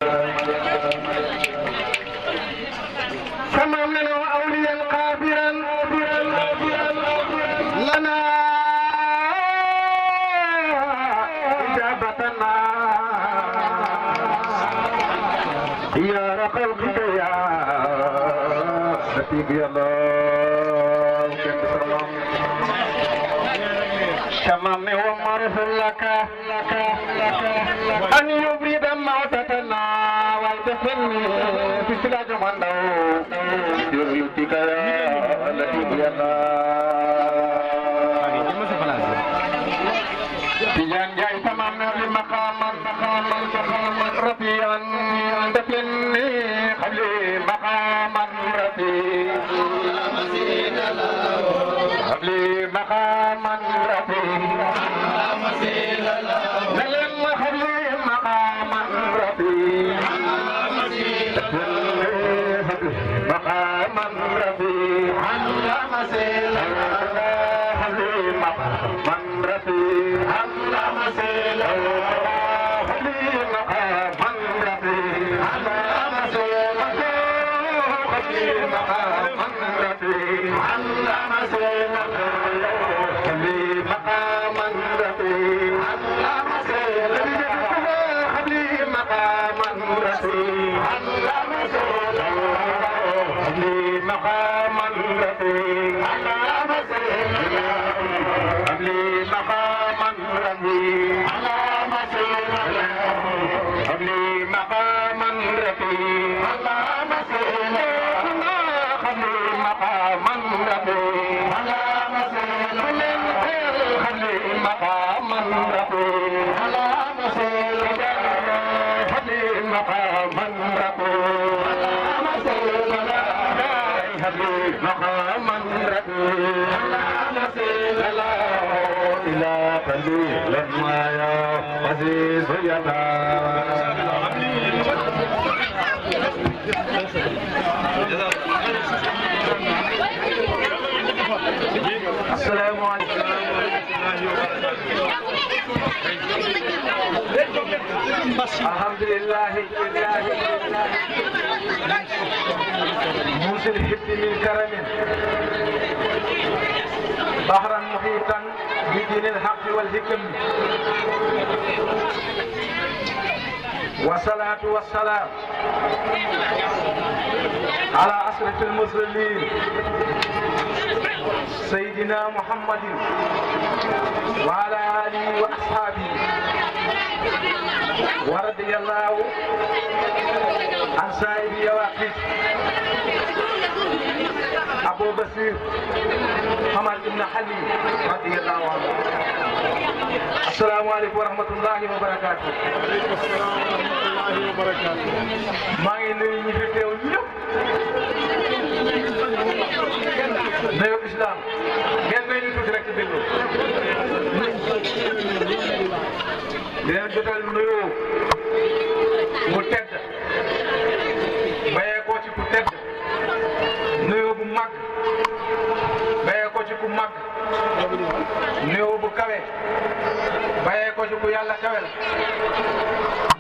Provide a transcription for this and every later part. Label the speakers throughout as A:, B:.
A: كما من أولياء قابرا لنا إجابتنا يا رقلك يا نتيجي الله كما من ومرث لك أن يبرد موتتنا والتفني في سلاج مندو يرلتك يا نتيجي الله تجان جاي تمامنا لمقام رفيعا تفني خلي مقام رفيع خلي مقام رفيع نلم خلي مقام رفيع مقام رفيع علم سيل خلي مقام رفيع علم سيل خلي مقام رفيع علم سيل خلي مقام رفيع علم سيل خلي مقام رفيع علم سيل خلي مقام رفيع علم سيل خلي مقام رفيع علم سيل خلي مقام رفيع علم سيل خلي مقام رفيع علم سيل خلي مقام رفيع علم سيل خلي مقام رفيع علم سيل خلي مقام رفيع علم سيل خلي مقام رفيع علم سيل إلى قليل ما يا عزيز يدا السلام عليكم الحمد لله موسى الحب من كرم بحرا محيطا بدين الحق والحكم والصلاة والسلام على أشرف المرسلين سيدنا محمد وعلى آله وأصحابه ورضي الله عن سائر يواقف أبو بصير محمد بن حلي رضي الله عنه. السلام عليكم ورحمة الله وبركاته.
B: وعليكم السلام ورحمة الله وبركاته.
A: ما ينوي نفتح اليوم. نيو إسلام. كيف نيجي تدرك بيلو؟ لأن جدال نيو متد. بايع كوتشي متد. نيو بمك. بايع كوتشي بمك. نيو بكاوي. بايع كوتشي بيالا كاوي.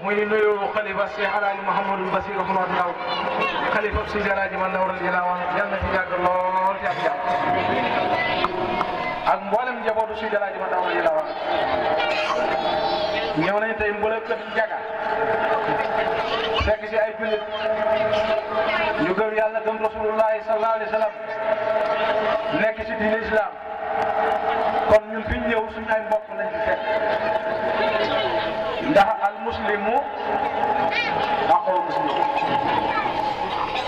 A: muy nuyu xalifa Cheikh Alaaji Mouhamadou Bassirou Ahmad Ndaw xalifa Seydi Alaaji Man Ndaw radiyallaahu anhu yal na fi yàgg lool ci ak jàmm ak mboolem njabootu Seydi Alaaji Man Ndaw radiyallaahu anhu ñëw nañu tey mboolem kër Njaga fekk si ay jullit ñu gëm yàlla gëm rasulullahi sallallahu alayhi wa sallam nekk ci diine islam kon ñun fi ñu ñëw suñu ay mbokk lañ ci fekk ndax al muslimu aqul muslim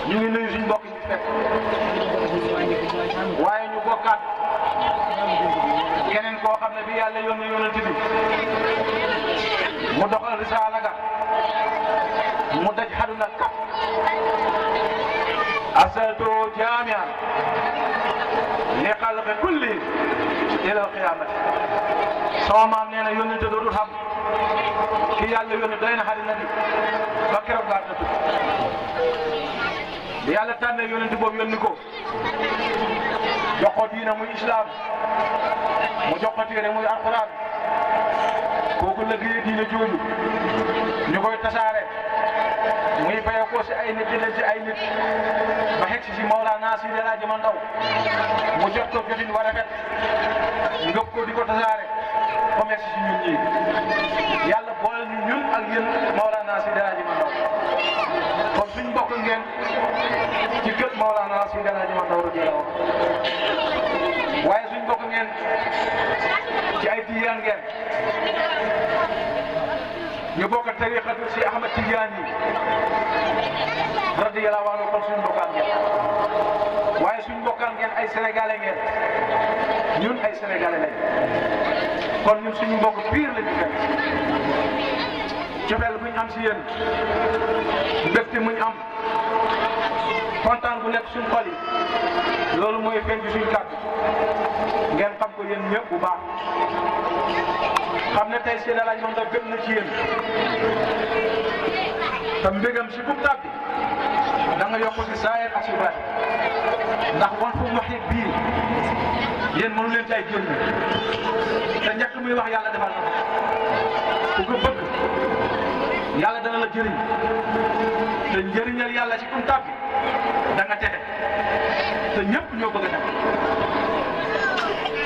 A: ñu ngi nuyu suñu mbokk yi fekk waaye ñu bokkaat keneen koo xam ne bi yàlla yónni yónnent bi mu doxal risaala ga mu daj xaduna kap arsaltu jaamian li xalqi kulli ila alqiyamati sama maam nee na yónnent dootul xam ki yàlla yónni doy na xarit na bi ba keroog laa tëdd bi yàlla tànnee yónnent boobu yónni ko jox ko diina muy islam mu jox ko téere muy alquran kooku liggéey diine jooju ñu koy tasaare ko si ay nit di leen si ay nit ba xegg si Mawlana Seydi El Hadji Ndaw mu jot ko jotin war a rafet ngëp ko di ko tasaare ba mu egg si ñun ñii yàlla boole ñu ñun ak yéen Mawlana Seydi El Hadji Ndaw kon suñ bokk ngeen ci kër Mawlana Seydi El Hadji Ndaw radiyallahu waaye suñ bokk ngeen ci ay tijaan ngeen ñu bokk tariqatu si Ahmad Tidiane yi radiyallahu anhu kon suñ bokkaan ngeen waaye suñ bokkaan ngeen ay sénégalais ngeen ñun ay sénégalais lañ kon ñun suñu mbokk pire la ñu fekk cofeel buñ am si yéen mbégte muñ am kontaan bu nekk suñ xol yi loolu mooy feeñ ci suñ kàddu ngeen xam ko yéen ñëpp bu baax xam ne tey Seydi El Hadji Ndaw gën na ci yéen te mbégam si bu tàbbi da nga yokk si saayir ak si baatin ndax wan fu muhib bii yéen mënu leen cay génn te njëkk muy wax yàlla defal na ko ku ko bëgg yàlla dana la jëriñ te njëriñal yàlla ci kum tàbbi da nga texe te ñëpp ñoo bëgg a dem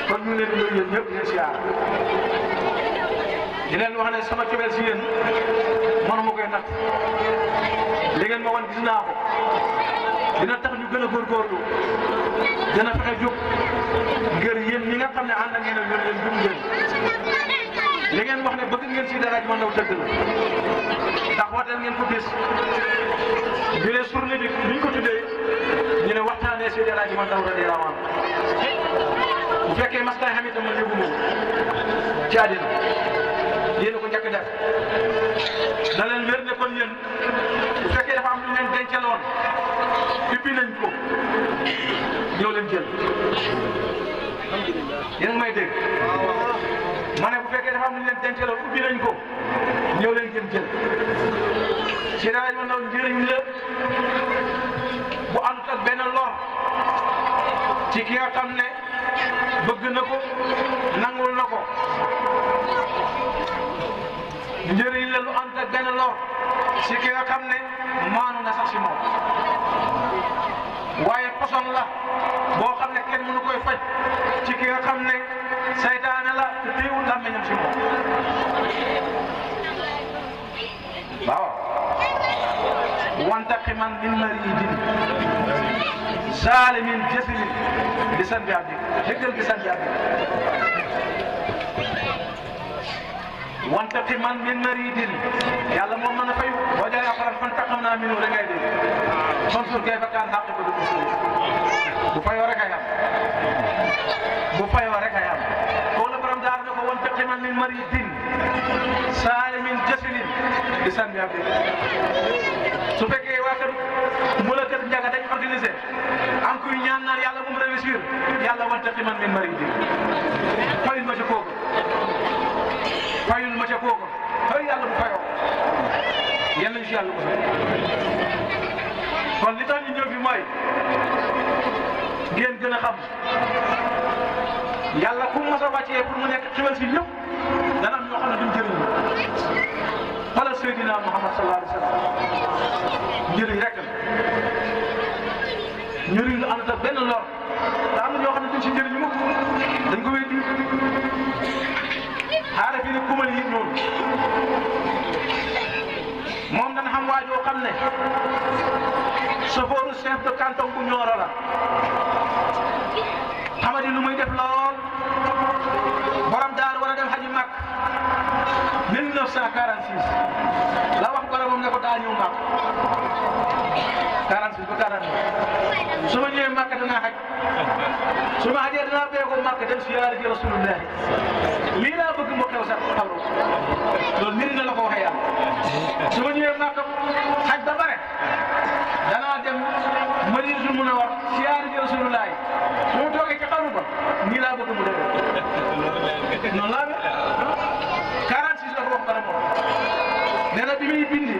A: kon ñu ngi leen di nuyu yéen ñëpp di leen siyaar di leen wax ne sama cofeel si yéen mënuma koy natt li ngeen ma wan gis naa ko dina tax ñu gën a góorgóorlu dina fexe jóg ngir yéen ñi nga xam ne ànd ngeen ak ñun yéen jub ngeen li ngeen wax ne bëgg ngeen Seydi El Hadji Ndaw dëgg la ndax wooteel ngeen ko gis ñu ne journée bi ni ñu ko tuddee ñu ne waxtaanee Seydi El Hadji Ndaw radiyallahu anhu bu fekkee maslay xam itam man yóbbu moom ci àddina yéen a ko njëkk def da leen wér ne kon yéen bu fekkee dafa am lu leen dencaloon ubbi nañ ko ñëw leen jël yéen a ngi may dégg ma ne bu fekkee dafa am lu leen dencaloon ubbi nañ ko ñëw leen jël Seydi El Hadji Ndaw njëriñ la bu àndut ak benn lor ci ki nga xam ne bëgg na ko nangul na ko njëriñ la lu ànd ak benn lor si ki nga xam ne maanu na sax si moom waaye poson la boo xam ne kenn mënu koy faj ci ki nga xam ne saytaane la te teewul làmmiñam si moom waaw wantaqiman min maridin zalimin jasilin di san bi abdi dëggal di san bi abdi wantaqiman min maridin yàlla moom mën a fayu boo jaay alquran fantaqamna minhu da ngay dégg fansur kayfa kaana aaqibatul mursaliin bu fayoo rek a yam bu fayoo rek a yam koo la borom daar ne ko wantaqiman min maridin zalimin jasilin di san bi abdi su fekkee waa kër mu la kër njaga dañ organisé am kuy ñaan naan yàlla bu mu réussir yàlla wantaqiman min maridin fayul ma ci kooku fayul ma ca kooku xëy yàlla bu fayoo yal nañu si yàlla ko kon li tax ñu ñëw fi mooy ngeen gën a xam yàlla ku mos a wàccee pour mu nekk xewal si ñëpp dana am ñoo xam ne duñ jëriñ xoolal Seydina Muhammad sallallahu alayhi wa sallam njëriñ rek la njëriñ lu ànd ak benn lor te am na ñoo xam ne duñ si njëriñ mukk dañ ko wéy xaaral fii nag kumal yi noonu moom dana xam waajoo xam ne chauffeur chef de canton bu Nioro la xamadi lu muy def lool borom daar war a dem xaji mag 1946 la wax boromam ne ko daa ñëw mag 46 ba 49 su ma ñëwee Makka danaa xaj su ma xajee danaa beekoo Makka dem siyaare ji Rasulullah lii laa bëgg mu xew sax xawru loolu nit na la ko waxee yàlla su ma ñëwee Makka xaj ba bare danaa dem Madinatul Munawwara siyaare ji Rasulullah su ma toogee ci xawru ba nii laa bëgg mu demee noonu laa be 46 la ko wax bara moom nee na bi muy bindi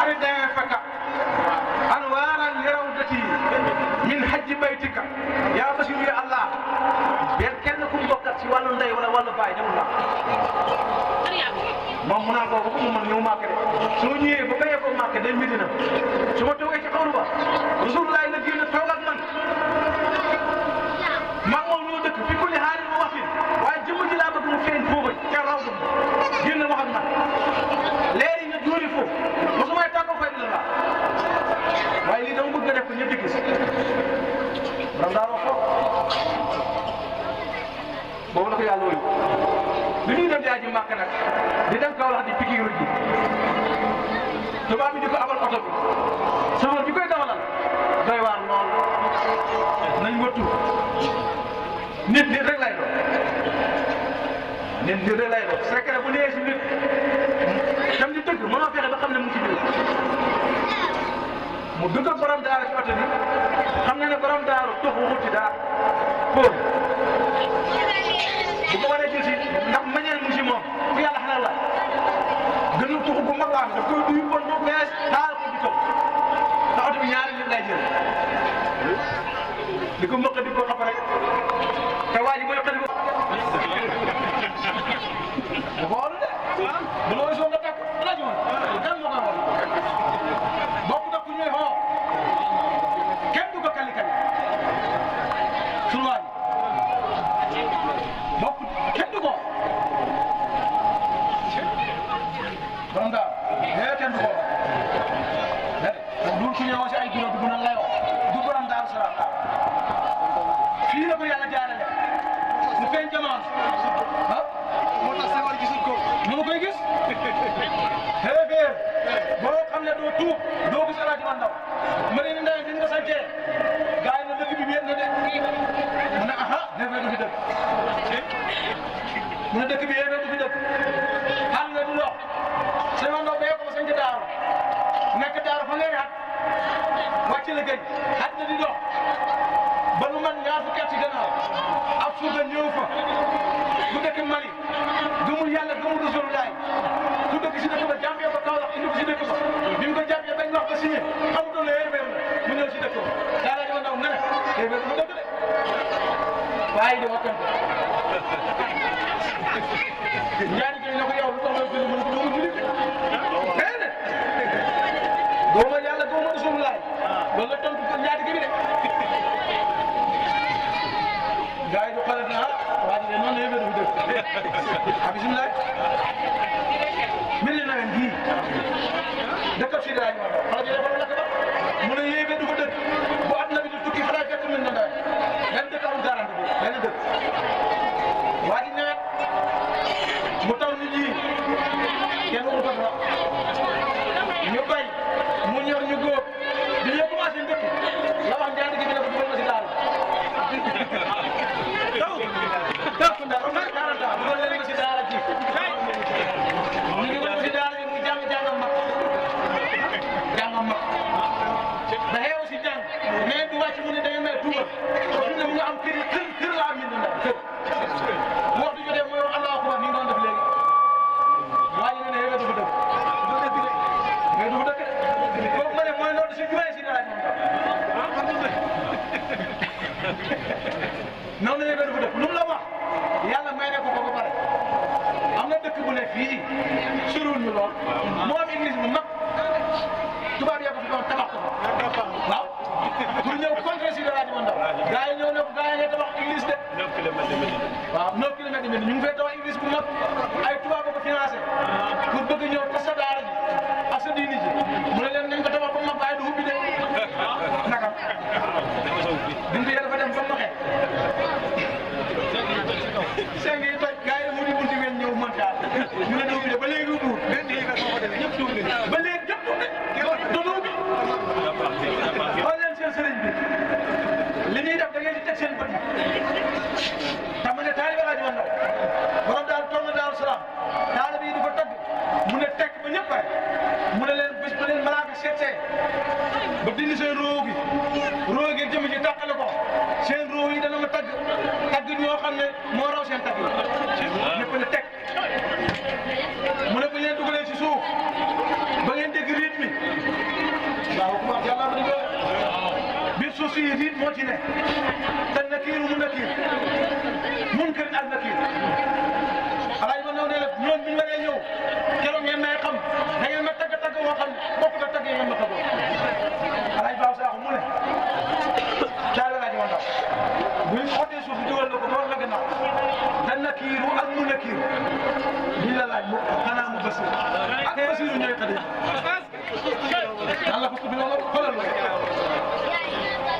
A: arrêté fakka anwaaran li rawdati min hajji baytika yaa basiru ya Allah benn kenn ku mu bokkat ci wàllu ndey wala wàllu baay demul naa moom mu naan ko mu man ñëw Màkka de su ma ñëwee ba bayee ko Màkka day Medina su ma toogee ci xawru ba Rasulullah la génn toog ak man maa moom ñoo dëkk fi kulli xaalis ba waxin waaye jëmm ji laa bëgg mu feeñ foofu ca raw génn wax ak man léegi nga jóori foofu mosumay tàggoo fay la laa waaye lii dama bëgg nga def ko ñëpp di gis borom daa wax ko boobu la ko yàlla wóyu bi ñuy dem jaay ji màkk nag di dem Kaolack di pikiiru ji tubaab bi di ko abal oto bi chauffeur bi koy dawalal doy waar lool nañ wëttu nit rek lay doon nit rek lay doon secret bu nee si nit tam di tëgg mënoo fexe ba xam ne mu ngi ci biir mu dugg ak borom daara ci oto bi xam nga ne borom daaru toxu wuti daa pour bu ko waree jël si ndax mañeel mu si moom bu yàlla xanaa la gënul tuxu bu mag laa daf koy duy bon bu bees taal ko di toog te oto bi ñaari nit lay jël di ko mëq di ko xap rek te waa ji mooy xel bu xool de bu looy soo nga takk la ñu woon kan moo ko woon bokk na ku ñuy xoo kenn du ko kali kali sunu waa ji bokk kenn du ko borom daal kenn du ko déedéet du ku ñëwoon si ay bureau dugg na layoo du borom Daaru Salaam fii la ko yàlla jaarale mu feeñ jamono ah moo tax sa war gisul ko nu ma koy gis xeefeer boo xam ne doo tuub doo gis alaaji man ndaw ma ne ni ndaw yi nga sàncee gars yi na dëkk bi wéet na de mu ne aha xeefeer du fi dëkk mu ne dëkk bi xeefeer du fi dëkk xam nga du lox sëñ man ndaw bee ko ba sanc daaru nekk daaru fa ngay at wàcc la gëj at na di dox ba lu man ñaar fukki at ci gannaaw ab suuga ñëw fa bu dëkk Mali gëmul yàlla gëmul Rasulullah ku dëkk si dëkk ba jàmbee ba Kaolack indi ko si dëkk ba bi mu ko jàmbee bañ wax ba signé xamutoon ne xeefeer la mu ñëw si dëkk ba daal di ndaw ne xeefeer du dëkk de waaye di waxtaan ko ñaari gi ne ko yow lu tax nga julli mën ko dugg julli déedéet góoma yàlla góoma Rasulullah loolu la tontu ko ñaari gi de gars yi du xalaat na waa ji de noonu la yëngu dëkk ah bisimilah mel ni nawet bii dëkk si daal ñu wax xalaat yi dafa lakk ba mu ne yéeme du ko dëkk bu àdduna bi di tukki xalaat fekk mel na nawet benn dëkk amul garanti bi benn dëkk waa ji nawet mu taw nit ñi kenn waxu ko dara ñu bay mu ñor ñu góob bi ñu commencé ndëkk la wax njàng gi bi dafa dugal ma si daal taw ndax am na 40 ans dugal leen ma si daara ji ñu dugal ma si daara ji muy jàngam mag ba xeew si jàng mais du wàcc mu ne da ngeen may tuubal fi ne mu nga am kër laa am ñu kër bu waxtu jotee mooy wax Allahu akbar ni nga doon def léegi waaye ñu ne xeew du fa dëkk mais du fa dëkk kooku ma ne mooy loolu si jumaay si daara noonu la ñu doon def lu mu la wax yàlla may ne ko ba pare am na dëkk bu ne fii soriwul ñu lool moo am église bu mag tubaab yaa ko fi doon tabax ko waaw pour ñëw contre si rajo Ndaw gars yi ñëw ne ko gars yi ngay tabax église de
C: 9 kilomètres de Médine.
A: waaw 9 kilomètres de Médine ñu ngi fay tabax église bu mag ay tubaab ko financé pour bëgg ñëw tas sa daara ji ak sa diini ji mu ne leen nañ ko tabax ba mag waaye du ubbi de naka duñ ko yàlla fa dem ba mu waxee seng yi toj gars yi mu di bunti wen ñëw montaal ñu ne ubbi de ba léegi ubbi ñëpp tuub ba léegi ñëpp tuub de doon ubbi xool leen seen sëriñ bi li ñuy def da ngeen di teg seen bët yi xam nga ne taalibe Alaaji Ndaw borom daal toll na Daaru Salaam taalibe yi di ko tagg mu ne teg ba ñëpp pare mu ne leen bés ba leen malaaka seetsee ba dindi seen roo gi jëm ji tàqale ko seen roo yi dana ma tagg ñoo xam ne moo raw seen tagg yi ñëpp ne teg mu ne bu leen dugalee ci suuf ba ngeen dégg rythme bi waaw ku wax yàlla ba di biir suuf si rythme moo ci ne te nakiiru mu nakiir munkar ak nakiir Alaaji Ndaw ne la ñoom bi ñu waree ñëw keroog ngeen may xam da ngeen ma tagg woo xam ne bokk na tagg yi yàlla ko tudd loolu xoolal la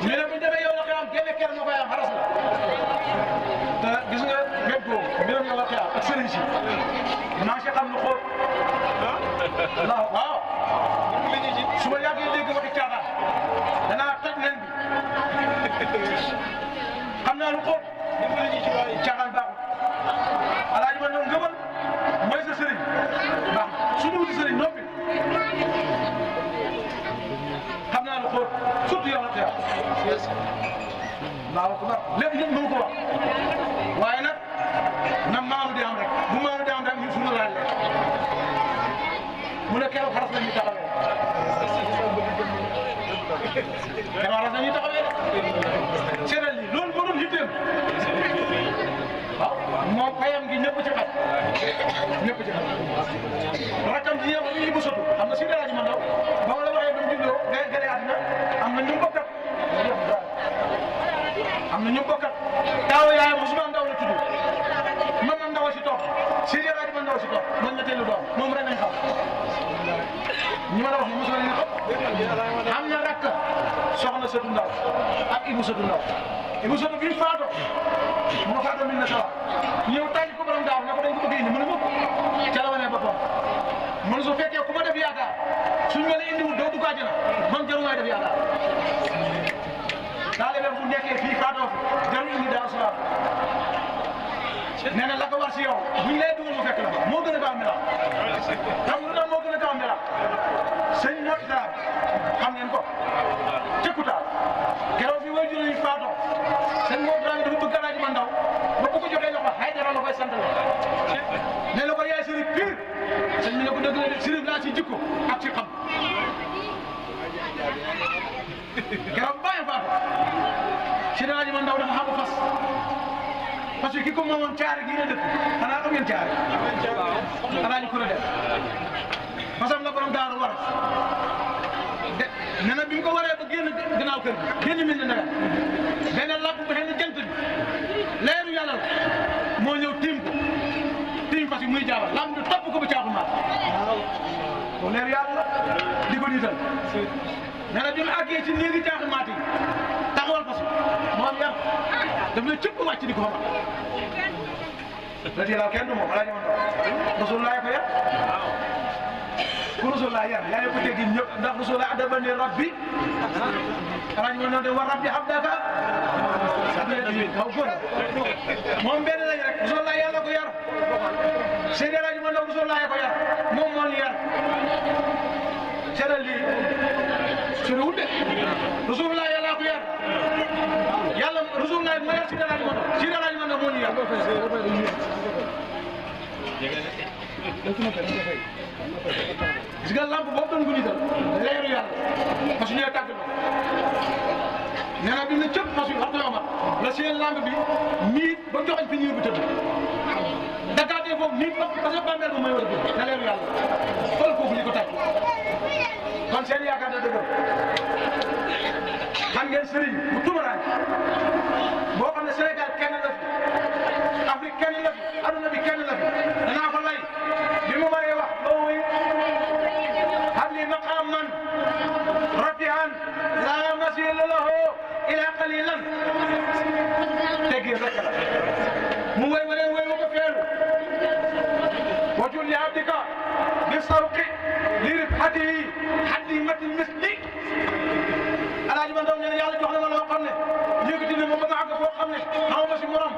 A: ñu ne bu ñu demee yow la koy am génne kenn moo koy am xaras la te gis nga même boobu mbiram yow la koy am ak sëriñ si maa ngi xam lu xóot waaw su ma yàggee dégg waxi caaxaan danaa toj nen bi xam naa lu xóot caaxaan baaxul alaaji man noonu ngëmal mooy sa sëriñ baax su ma wuti sëriñ noppi xam naa lu xóot surtout yow la koy am waaw lépp ñëpp mënu ko wax waaye nag na maanu di am rek bu maanu di am rek ñun suñu laaj mu ne keroog xaras la ñuy taxawee keroog xaras la ñuy taxawee de seetal lii loolu moo doon yitteem waaw moom fayam gi ñëpp ci xaj ñëpp ci xaj rakkam ji yëpp yi bu sotu xam nga si dara ji ma ndaw ba ma la waxee ba mu juddoo gane àddina am na ñu bokkat am na ñu bokkat daaw yaayam Ousmane Ndaw la tudd man ma ndaw si toog si dara ji ma ndaw si toog man nga teelu doom moom rek nañ xam ñi ma la wax ne mosoo leen xam am na rakk soxna Sëtu Ndaw ak Ibou Sëtu Ndaw Ibou Sëtu bi faatoo moo faatoo min na sawa ñëw tànn ko borom daaw ne ko dañ ko bëgg indi mu ne ma ca la wane boppam man su fekkee ku ma def yaakaar suñ ma la indiwul doo dugg àjjana man jarul may def yaakaar taalibe bu nekkee fii faatoo fi jarul indi Daaru Salaam nee na la ko war si yow buñ lay dugal mu fekk la moo gën a gaaw melax xam nga lu tax moo gën a gaaw melax sëñ Mor Itaab xam ngeen ko cëkkutaa keroog bi way jur yi faatoo sëñ Mor Itaab dafa bëgg Alaaji Ma Ndaw ba bu ko joxee loxo Haydara la koy sant la ne la ko yaay sëriñ pire sëñ bi ne ko dëgg la de sëriñ laa ci jikko ak ci xam keroog bàyyi faatoo si Alaaji Ma Ndaw dafa xam fas parce que ki ko moomoon caare gii la dëkk xanaa xam ngeen caare Alaaji ku la def fasam la borom daaru war de nee na bi mu ko waree ba génn gannaaw kër gi génn mel ne benn làpp bu xëy na jant bi leeru yàlla la moo ñëw tiim ko tiim fas yi muy jaabal lam bi topp ko ba caaxu maat ko leeru yàlla la di ko niital nee na bi mu àggee ci néegi caaxu maat yi taxawal fas moom yar daf ne cëpp wàcc di ko fa mat la kenn du moom Alaaji Ma Ndaw Rasulullah ko yar ku Rasulullah yar yaa ngi ko dégg ñëpp ndax Rasulullah adabani rabbi Alaaji Ma Ndaw de war rabbi abdaka moom benn lañ rek Rasulullah yàlla ko yar Seydi Alaaji Ma Ndaw Rasulullah ko yar moom moo ñu yar seetal lii soriwul de Rasulullah yàlla ko yar yàlla Rasulullah ma yar Seydi Alaaji Ma Ndaw Seydi Alaaji Ma Ndaw moo ñu yar gis nga lamp boobu doon ko niital leeru yàlla parce que ñooy tàgg nee na bi ne cëpp parce que waxtu Omar la seen lamp bi miit ba joxañ fi ñëw bi tëdd dagaatee foofu miit ba parce que bàmmeel ba mooy war a tëdd na leeru yàlla xool foofu li ko tàgg kon seen yaakaar na dëgg xam ngeen sëriñ bu tumuraan boo xam ne Sénégal kenn la fi Afrique kenn la fi aduna bi kenn la fi danaa ko lay bi mu waree wax ba muy habli maqaman rafi'an la masila lahu ila qalilan teggi rek la mu way waree way ko feelu wajul li abdika bi sawqi li rifhatihi hadimati misli Alaaji Ma Ndaw nee na yàlla jox na ma loo xam ne yëkkati na ma ba ma àgg foo xam ne xaw ma si morom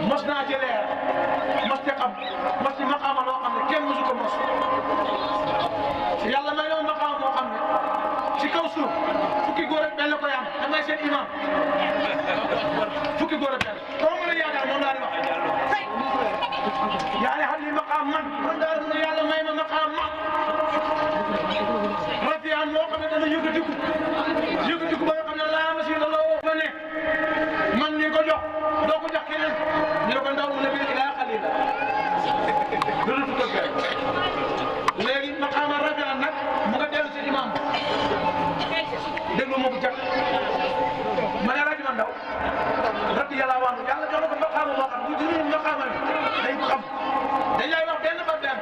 A: mos naa ci leer mos ci xam mos ci maqaama loo xam ne kenn mosu ko mos yàlla may doon maqaama moo xam ne si kaw suuf fukki góor ak benn la koy am damay seen imam fukki góor ak benn koo mën a yaakaar moom laa di wax yaa ne xam ni maqaam man daal ne yàlla may ma maqaam ma rafian moo xam ne dana yëkkatiku ba nga xam ne laa ma si la loo fa ne man ni ko jox doo ko jox keneen ñu ne ko ndaw mu ne bii ilaa xalila loolu du ko léegi maqaama rafian nag mu nga dellu si imam déglu ma bu jàkk ma ne Alaaji Ma Ndaw radiyallaahu anhu yàlla jox na ko maqaama moo xam bu jëlee maqaama bi dañ ko xam dañ lay wax benn ba benn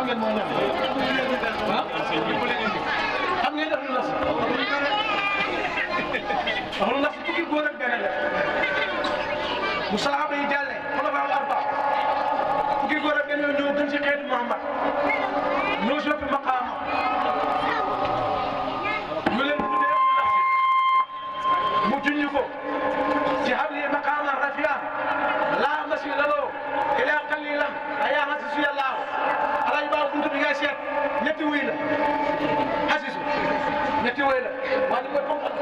A: ngeen mooy ñan ah xam ngeen def lu nas wax lu nas fukki góor ak benn la bu sahaaba yi jàllee xulafa al arba fukki góor ak benn ñoo gën ci xeetu Muhammad ñoo soppi maqaama ñu leen tuddee mu junj ko ci habli maqaama rafian laa masila loo ilaa qalilan ayaa hasisu yàllaaw alay baaw buntu bi ngay seet ñetti wuy la hasisu ñetti wuy la waa ni koy ponkal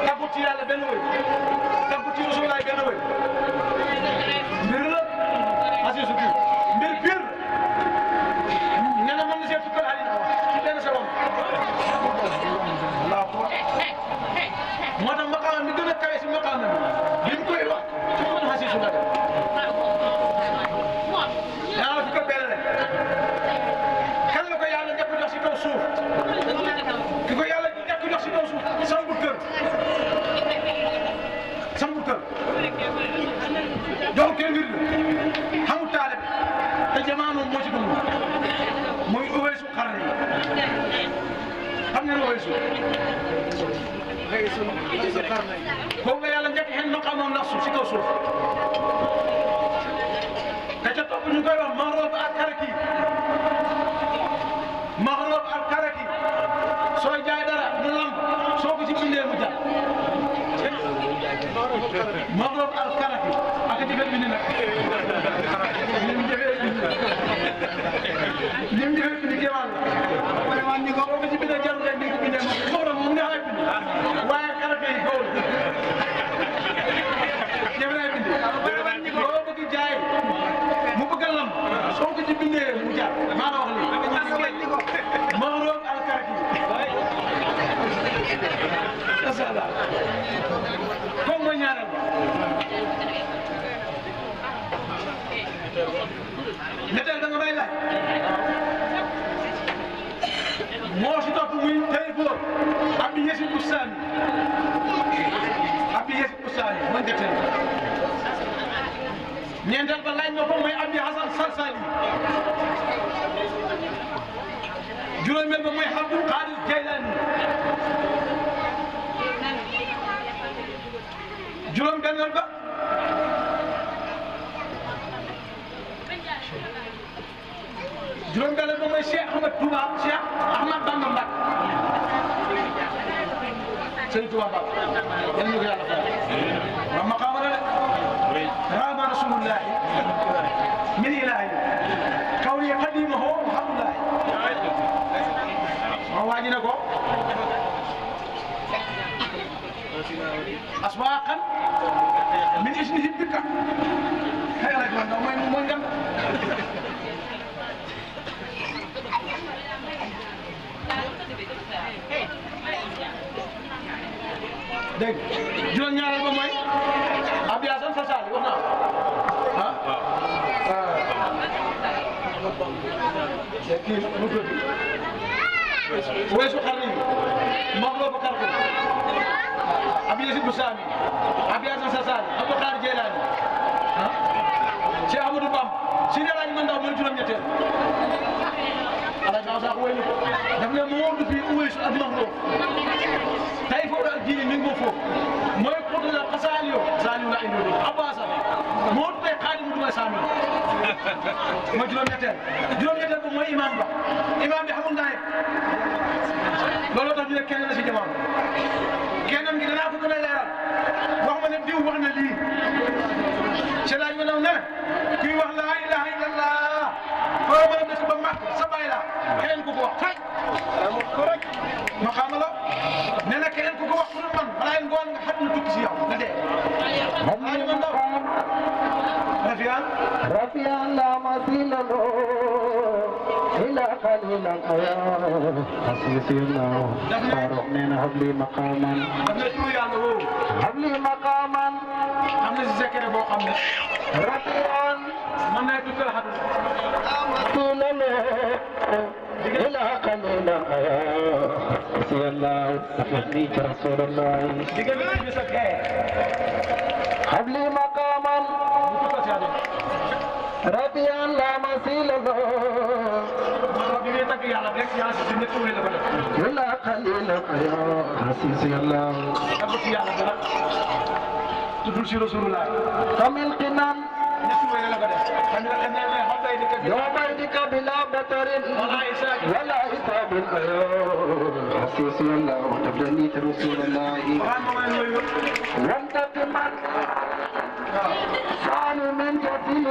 A: tàggu ci yàlla benn wuy tàggu ci Rasulullaay benn wuy mbir la hasisu bi mbir pire nee na mën na see tukkal àddina ci benn seconde allahu akbar moo tax maqaama mi gën a kawe si maqaama bi mu koy wax ci buntu hasisu la yàlla fi ko benn rek kan la ko yàlla njëkk jox si kaw suuf ki ko yàlla njëkk jox si kaw suuf sambu kër jox kenn mbir la xamul taale bi te jamaano moo ci dund muy Uwaysu Qarni xam ngeen Uwaysu Qarni kooku la yàlla njëkk xen maqaamam ndax suuf si kaw suuf te ca topp ñu koy wax Maghrib al-Karaki Maghrib al-Karaki sooy jaay dara mu lamb soo ko ci bindee mu jar Maghrib al-Karaki ak di fekk bind nag lim jëfee bind kéemaan la man ni ko boo ko ci bindee jarul rek ni ko bindee moom neex lay bind waaye Karaki yi góor jëf lay bind boo bëgg jaay mu bëgg a lam soo ko ci bindee mu jaar maa la wax lii Maghrib al-Karaki asala comme mooy ñaareel ñetteel da nga may laaj moo si topp muy tey boor Abi Yazid Bustami mooy ñetteel ñeenteel ba laaj nga ko mooy Abi Hasan Salsali juróomeel ba mooy Abdul Qadir Jaylani juróom benneel ba mooy Cheikh Ahmad Touba Cheikh Ahmad Bamba Mbacke Sëriñ Touba Mbacke yal na ko yàlla fayal wa maqaama la de raama rasulullahi min ilahi kawli qadimahu Muhammadullahi ma waaji na ko aswaqan min ismihi bika xëy na man mooy ngam dégg juróom-ñaareel ba mooy Abi Hasan Salsali wax naa kii nu tudd Uwaysu Qarni Maghrib al-Karaki Abi Yazid Bustami Abi Hasan Salsali Abdul Qadir Jaylani Cheikh Ahmadou Bamba si ne laaj man ndaw mooy juróom-ñetteel ala sa sa wéy daf ne moo du fi Uwaysu ak Maghrib tey foofu ak diine mi ngi ko foofu mooy côté la Saliou la indi Abbas moo tey Xaadimu mooy Sami mooy juróom-ñetteel ba mooy imam bi xamul naa yëpp looloo tax ñu ne kenn la si jamono kennam gi danaa ko gën a leeral wax ma ne diw wax na lii ci laaj ma naw ne kuy wax laa ilaha illallah foo mën a def ba màgg sa bàyyi la keneen ku ko wax xay ma xam la nee na keneen ku ko wax pour man balaa ngoon nga xam ne tukki si yow nga dee laaj ma ndaw
C: rafian la masila lo ila qalila aya hasbina farok nena habli maqaman
A: habli maqaman am na si secret boo xam ne
C: rafian
A: mën na tukkal hadu
C: masila lo ila qalila aya hasbina habli rasulullah
A: digal bi sa kay
C: habli maqaman rafian la masila lo
A: yàlla rek yàlla si ñetti wéy la ko def.
C: إلى قليلا يا حسيسي الله
A: dafa ci yàlla dara tuddul si rasulullah
C: كمن قنان
A: ñetti wéy la ko def. xam nga xam ne xam day dëkk bi.
C: يومئذ بلا بطر
A: ولا حساب.
C: ولا حساب يا حسيسي الله وتبلني رسول الله
A: waaw moom mooy yooyu.
C: وانتقما صان من كثير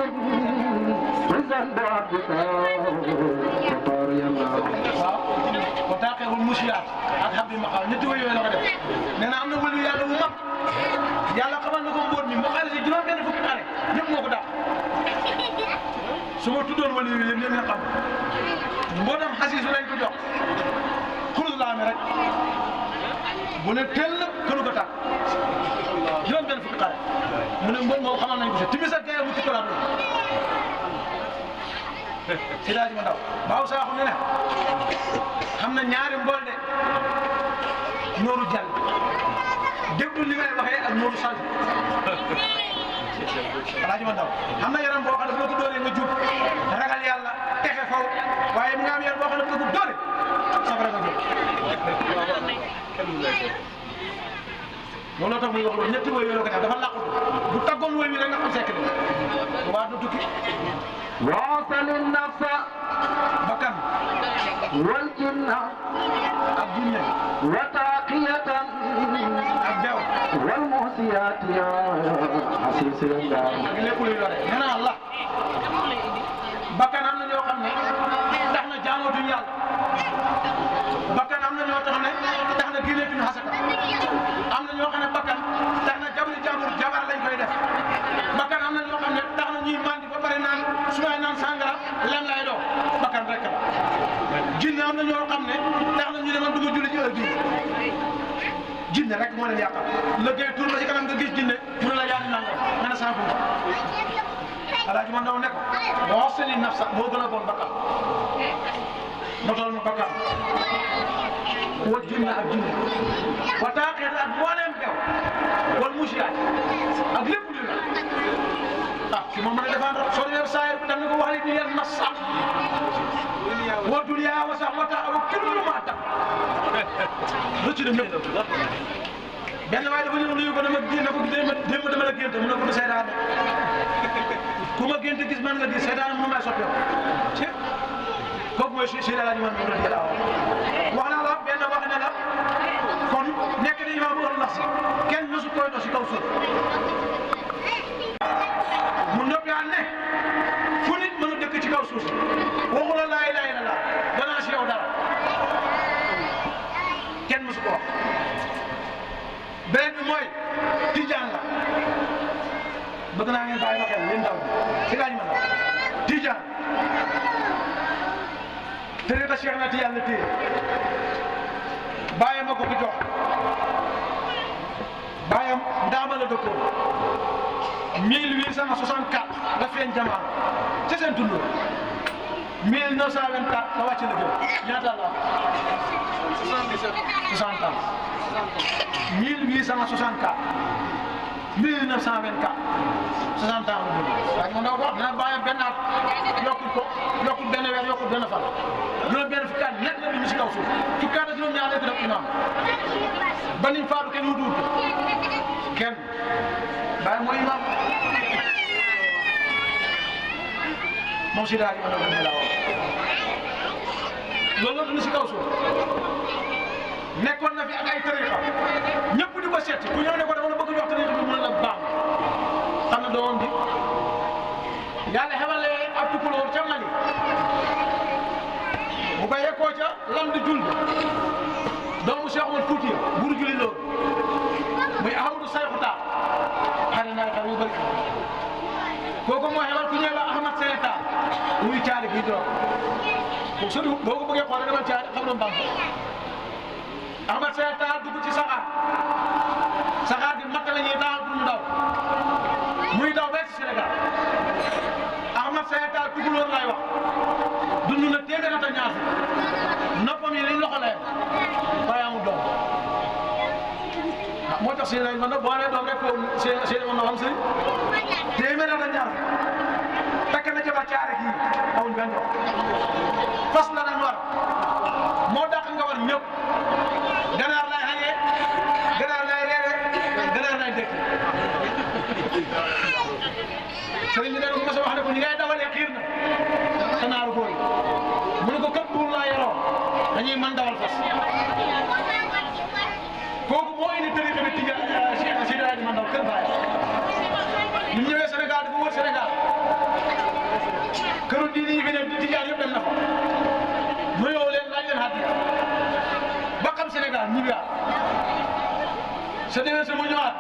C: بذنب عبدك تباري الله
A: waaw ba taaxeewul musiyaat ak xam bi ma xaw ñetti wéy yooyu la ko def. nee na am na wëlu yàlla bu mag yàlla xamal na ko mbóot mi mu xale si juróom-benn fukki xale ñëpp moo ko dàq. su ma tuddoon wëlu yooyu yëpp ngeen xam mbootam xasiisu lañ ko jox xulus laa rek bu ne teel kënu ko tàkk juróom-benn fukki xale mu ne mboot moom xamal nañ ko si timis ak gaya mu ci kolaat si daal di ma ndaw baaw saaxu ne ne xam na ñaari mbool de nooru jàll déglu li may waxee ak nooru sant alaaji ma ndaw xam na yaram boo xam ne boo ko dooree nga jub ragal yàlla texe faw waaye mu nga am yaram boo xam ne boo ko doore safara nga jub looloo tax muy wax loolu ñetti woy yooyu la ko def dafa làqu bu taggoon woy wi rek nga xam sekk de bu baax du tukki
C: واصل النفس
A: bakkan
C: والجن
A: ak jinne
C: وتاقية
A: ak beew
C: والموسيات يا حسيسي الله
A: ak lépp luy lore nee naa la bakkan am na ñoo xam ne tax na jaamootuñu yàlla bakkan am na ñoo xam ne tax na génneetuñu xasaka am na ñoo xam ne bakkan tax na jabari jaamur jabar lañ koy def bakkan am na ñoo xam ne tax na ñuy mandi ba pare naan su may naan sangara lem lay doo bakkan rek la jinne am na ñoo xam ne tax na ñu demoon dugg julli ci heure bii jinne rek moo leen yàqal liggéey tur ba ci kanam nga gis jinne mu ne la yaa di nangam nga ne sànq alaaji man daw ne ko boo wax seen i naf sax moo gën a bon bakkan motal ma bakkan wa jinne ak jinne wa taaxeet ak mbooleem bew wal musiyaat ak lépp lu la ah si moom mën a défendre soo demee saayir bi tam ne ko wax li leen nas sax wa dunya wa sax wa tax wa kullu ma tax rëcc na ñëpp benn waaye dafa ñëw nuyu ko dama génn ko démb dama la gént mu ne ko du seytaane ku ma gént gis man nga gis seytaane moom laay soppeeku ci kooku mooy si la ñu mën a jël wax naa la benn wax ne la kon nekk na imaam bu nax si kenn mësu koy dox si kaw suuf mu noppiwaat ne fu nit mën a dëkk ci kaw suuf si waxu la laa ilaaha illallaah danaa si yow dara kenn mësu ko wax beneen bi mooy tijaan la bëgg naa ngeen bàyyi ma xel yéen ndaw si laa ñu mën a tijaan tariqa Cheikh na Tijaan la téye bàyyam ma ko fi jox bàyyam ndaama la dëkkoon 1864 la feeñ jamono ca seen tund 1924 la wàcc la jëm ñaata la 60 ans 1864 1924 60 ans la jëm waaye man dama ko wax dina bàyyam benn at yokkul benn weer yokkul benn fan juróom benn fukki at nekk na ñu si kaw suuf fukki at ak juróom-ñaar nekk def imam ba niñ faatu kenn wutuwul kenn bàyyi mooy imam moom si daal di mën a gën a laaw loolu la dund si kaw suuf nekkoon na fi ak ay tariqa ñëpp di ko seet ku ñëw ne ko dama la bëgg jox tariqa bi mën la baax xam na doomam bi yàlla xebalee ab tukulóor ca Mali bu ko yekkoo ca lam di jul doomu Cheikh Omar Fouti buru juli loolu muy Ahmadou Sayxu Taal xale naa xam yu bëri kooku moo xebal ku ñëw la Ahmad Seye Taal muy caari bii droog boo sori boo ko bëggee xool demal caari xam na mbànk Ahmad Seye Taal dugg ci saxaar di matt la ñuy taal pour mu daw muy daw ba ci Sénégal Ahmad Seye Taal tukulóor lay wax dund na téeméer at ak ñaar noppam yi liñ loxo layam waaye amul doom moo tax si nañ man nag boo amee doom rek seen mën na xam si téeméer at ak ñaar takk na ca ba caare kii amul benn fas la daan war moo dàq nga war ñëpp ganaar lay xañee ganaar lay reere ganaar lay dëkk sëriñ bi nee na mos a wax ne ko ñi ngay dawalee xiir na sa naaru góor yi mu ne ko kër buur laa yoroo dañuy mën dawal fas kooku moo indi tariqa bi tija si daal di mën daw kër baay ñu ñëwee Sénégal dafa wër Sénégal këru diini yi fi ne di tijaan yëpp dem na fa mu yow leen laaj leen hadiya ba xam Sénégal ñibbiwaat sa déwén sa mu ñëwaat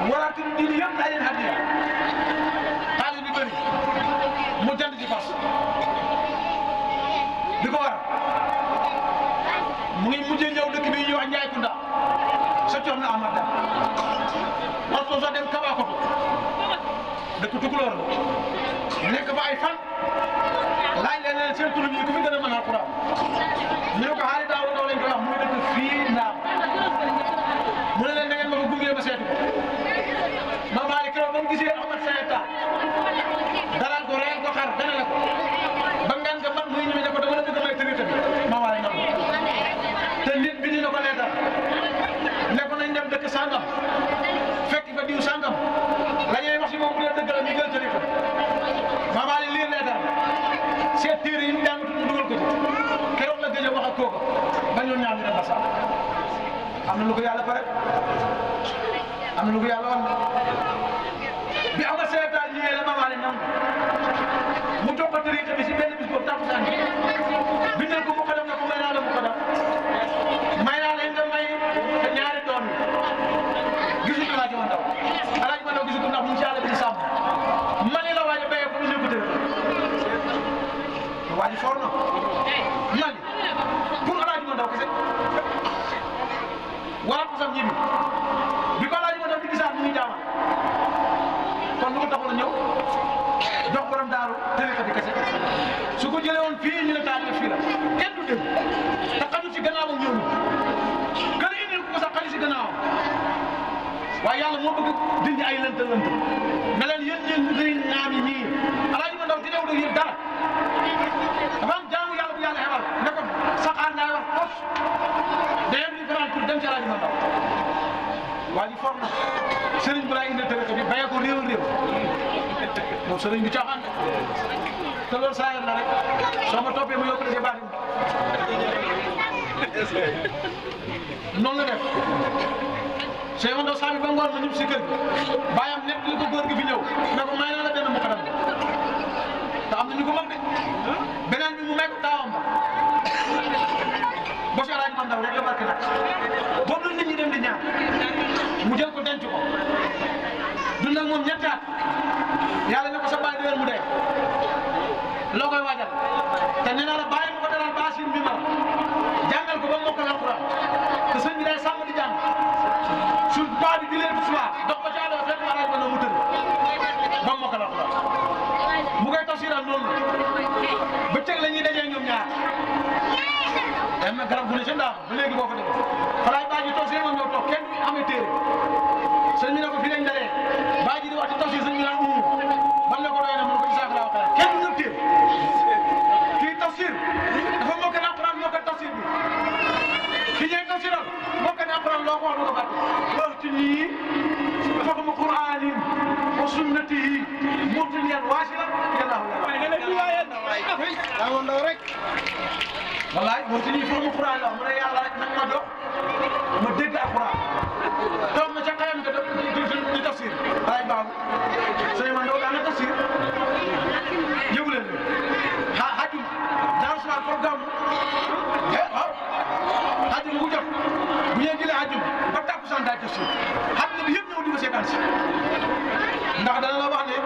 A: waraat këru diini yëpp laaj leen hadiya xaalis bi bëri mu jënd ci fas di ko war mu ngi mujjee ñëw dëkk bi ñuy wax Njaay Kunda sa coom na Amad Dem parce que soo dem Kabakoto dëkk Tukulóor nekk fa ay fan laaj leen seen tur bi ku fi gën a mën alquran ñu ne ko xaali daaw daw lañ koy wax muy dëkk fii Ndaam mu ne leen da ngeen ma ko gunge ba seetu ko ma maa keroog ba mu gisee Ahmad Sayeta dalal ko reyal ko xar ganale ko ba ngaan nga mat muy ñëwee ne ko dama la bëgg a may tërite bi ma waay nam te nit bi dina ko leetal ne ko nañ dem dëkk sangam fekk fa diw sangam la ñuy wax si moom bu dee dëgg la ñu jël tërite ma maa liir leetal seet téere yi ñu jàng tudd dugal ko ci keroog la gëj a wax ak kooku ba ñoom ñaar ñu dem ba sax am na lu ko yàlla pare am na lu ko yàlla wax bi am na seetaan ñëwee la mamaale nam mu toog ko tërite bi si benn bis boobu takkusaan bindal ko mu ko def na ko may naa la mu ko def may naa leen nga may ñaari doom yi gisul Alaaji Mandaw Alaaji Mandaw gisul ko ndax mu ngi ci àll bi di sàmm mani la waaj a béyee ko ñu ko tërite waa ji for na mani pour Alaaji Mandaw kese wala ko sam ñibi bi ko Alaaji Mandaw di gisaat mu ngi jaamal kon lu ko taxoon a ñëw jox borom daaru tërika bi kese su ko jëlee woon fii ñu ne taal fii la kenn du dem te xaju ci gannaawam ñëw kër indil ko sax xaju ci gannaawam waaye yàlla moo bëgg dindi ay lënt ne leen yéen ñeen ñuy naam yi ñii Alaaji Mandaw di new da yëg dara dafa am jaamu yàlla bu yàlla xewal ne ko saxaar ngay wax fos day am différence pour dem ci Alaaji Mandaw waa ji for na sëriñ bu lay indil tërika bi bayee ko réew moom sëriñ bi caaxaan te loolu saa yor la rek soo ma toppee ma yóbbu la si baatin noonu la def Cheikh Mandaw saa bi ba ngoon ma ñëpp si kër gi bàyyam nekk li ko góor gi fi ñëw ne ko may naa la benn muqaddam te am na ñu ko mag de beneen bi mu may ko taawam ba Cheikh Alaaji Mandaw rek la barke nag boobu la nit ñi dem di ñaan mu jël ko denc ko dund ak moom ñetti at yàlla ne ko sa baay déwén mu dee loo koy waajal te nee naa la bàyyi ma ko dalal baasin bi ma jàngal ko ba mokkal alquran te sëñ bi day sàmm di jàng suñ baa bi di leen soir dox ko ci àll ba fekk Alaaji Mandaw mu tëdd ba mokkal alquran mu koy tafsiral noonu ba cëg la ñuy dajee ñoom ñaar dem na garab bu ne ca ndaam ba léegi boo fa demee falaay baa ji toog seen moom ñoo toog kenn du amee téere sëñ bi ne ko fii lañ dalee baa ji di wax ci tafsir sëñ bi naan ban la ko doy na mun ko isaaf laa waxee kenn du ñëw téere kii tafsir dafa mokkal alquran mokkal tafsir bi ki ñëw tafsiral mokkal alquran loo ko wax lu ko fàtte loolu ci ñii fahmu qur'anin wa sunnatihi murtaliyan waasila yàllaahu yàlla rek wallaay moo ci ñuy fahmu qur'an la mu ne yàlla rek nag ma jox ma dégg alquran toog na ca xayam nga di tafsir ay baabu sëñ Mandaw daan na tafsir yëgu leen xajum Daaru Salaam programme waaw xajum bu jot bu ñuy jëlee xajum ba takkusaan daay tafsir xajum bi yëpp ñëw di ko seetaan si ndax dana la wax ne